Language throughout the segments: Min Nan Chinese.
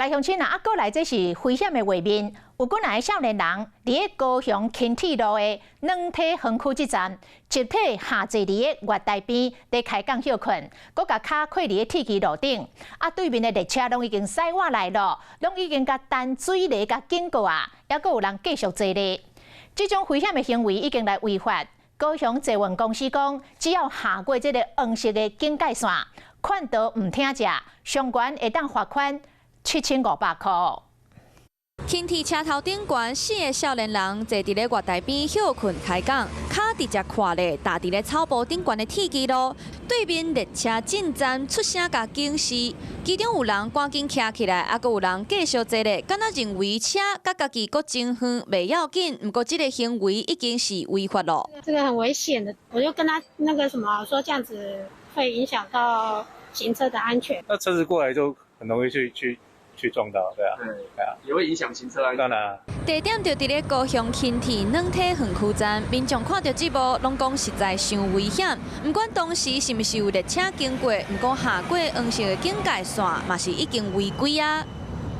來鄉親啊，啊，閣來這是危險的畫面，有幾若个少年人佇咧高雄輕鐵路的軟體園區這站，集體下坐佇咧月台邊，佇開講歇睏，閣共跤跨佇咧鐵枝路頂，啊，對面的列車攏已經駛倚來囉，攏已經共彈水雷共警告啊，猶閣有人繼續坐咧。這種危險的行為已經來違法。高雄捷運公司講，只要下過這个黃色的警戒線，勸導毋聽者，上懸會當罰款7500箍。輕鐵車頭頂懸四个少年人坐佇咧月台邊歇睏開講，跤直接跨咧踏佇咧草埔頂懸的鐵枝路，對面列車進站出聲共警示，其中有人趕緊徛起來，猶閣有人繼續坐咧，敢若認為車佮家己閣真遠袂要緊，毋過這个行為已經是違法囉。這個很危險的，我就跟他那個什麼說，這樣子會影響到行車的安全。那車子過來就很容易去撞到，對啊，對啊，也會影響行車安全。當然。地點就佇咧高雄輕鐵軟體園區站，民眾看著這幕，攏講實在傷危險。毋管當時是毋是有列車經過，毋過下過黃色的警戒線，嘛是已經違規啊。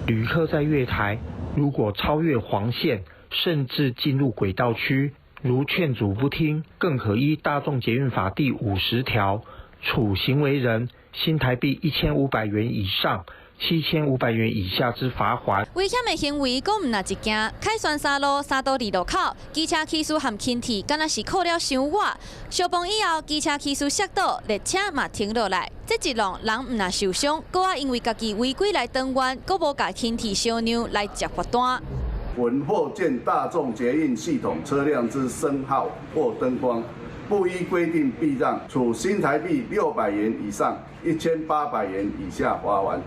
旅客在月台如果超越黃線，甚至進入軌道區，如勸阻不聽，更可依大眾捷運法第50條，處行為人新台幣1500元以上7500元以下之罰鍰。危險的行為閣毋若一件，凱旋三路三都二路口，機車騎士和輕鐵敢若是靠了傷倚，相碰以後，機車騎士摔倒，列車嘛停落來。這一浪人毋若受傷，閣愛因為家己違規來轉彎，閣無共輕鐵相讓來接罰單。聞或見大眾捷運系統車輛之聲號或燈光，不依規定避讓，處新台幣600元以上1800元以下罰鍰。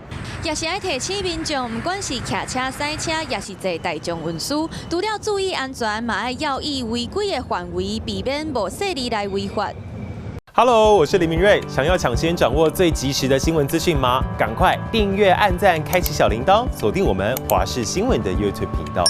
也是愛提醒民眾，毋管是騎車、駛車，抑是坐大眾運輸，除了注意安全，嘛愛留意違規的範圍，避免無細膩來違法。 Hello，我是林明瑞，想要搶先掌握最及時的新聞資訊嗎？趕快訂閱、按讚、開啟小鈴鐺，鎖定我們華視新聞的 YouTube 頻道。